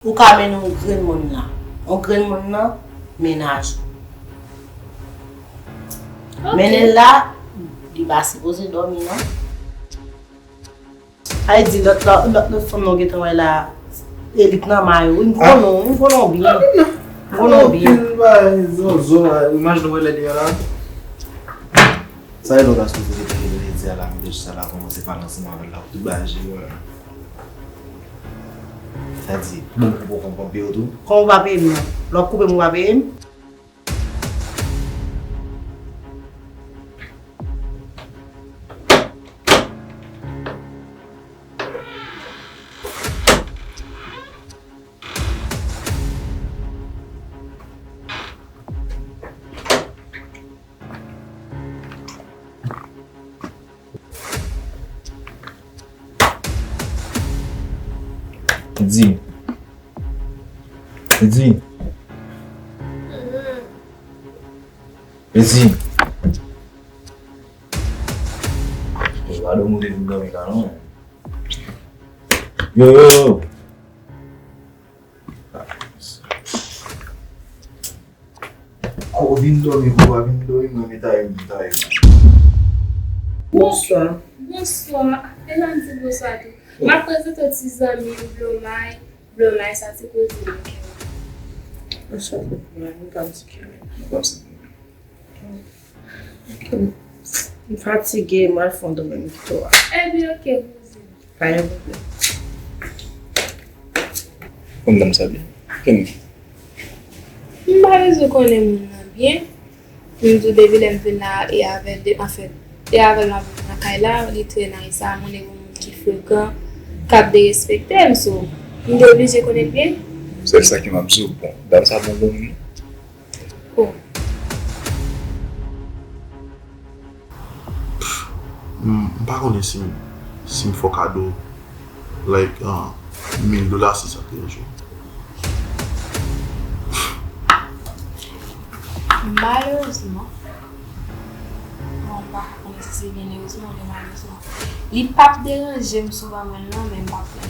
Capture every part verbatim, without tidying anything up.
Ou ka mennen yon grenn moun la. Yon grenn moun nan, mennaj ou. Ok. Mennen l la, li pa sipoze dòmi, non. Sa vle di, lòt, lòt, lòt, lòt fanm nan w gentan wè la, e li k nan may ou, wi, m konnen w, m konnen w byen. M konnen w byen. Anpil bagay, zozo, imajine w wè lè li a la. Sa e lè w ta sipoze gentan gen lè di a la, m te chita la, kòmanse pale ansanm avè l la, tout bagay jere wè. Sa di, bon, pou w konn peye w tou. Kòman w pa peye m nan? Lè w ap koupe m, ou pa peye m? Di. Di. Di. Yo, pa dòmi, ou te vin dòmi la, non. Yo, yo, yo. Ko vin dòmi, ko pa vin dòmi, mwen, meta yo, meta yo. Bonswa. Bonswa. E jan m di bonswa tou. M ap prezante w ti zanmi m, Blomay. Blomay, sa ti koze nan kè m. Anchante, Blomay, mwen pa m ti kè. Mwen pa m ti kè. Ok. M fatige, m al fè yon dòmi pito a. Ebyen, ok, kouzen. Pa gen pwoblèm. Kòman dam sa byen? Kenny. M pa bezwen konnen moun nan byen. M di w depi lè m vin la, e avè l de, anfèt, e avè l m ap viv nan kay la, li trè nice, sa montre yon moun ki frekan, k ap derespekte m, so, m te oblije konnen l byen. Sèl sa ke m ap di w, bon, dam sa bon moun. Oh. M, m pa konnen si m, si m fè w kado, like, uh, mil dola, si sa te yon jou. Malerezman, bon, m pa ka konnen si se byen erezman oubyen malerezman. Li p ap deranje m si w ban mwen l non, men m p ap pran l.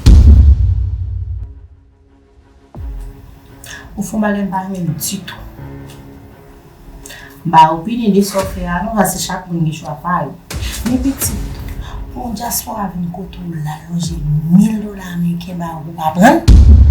Ou fè yon bagay m pa renmen ditou. M pa opine de sa w fè a non, paske chak moun gen chwa pa yo. Men pitit, pou yon dyaspora vin kote w la, lonje mil dola ameriken ba ou, ou pa pran l?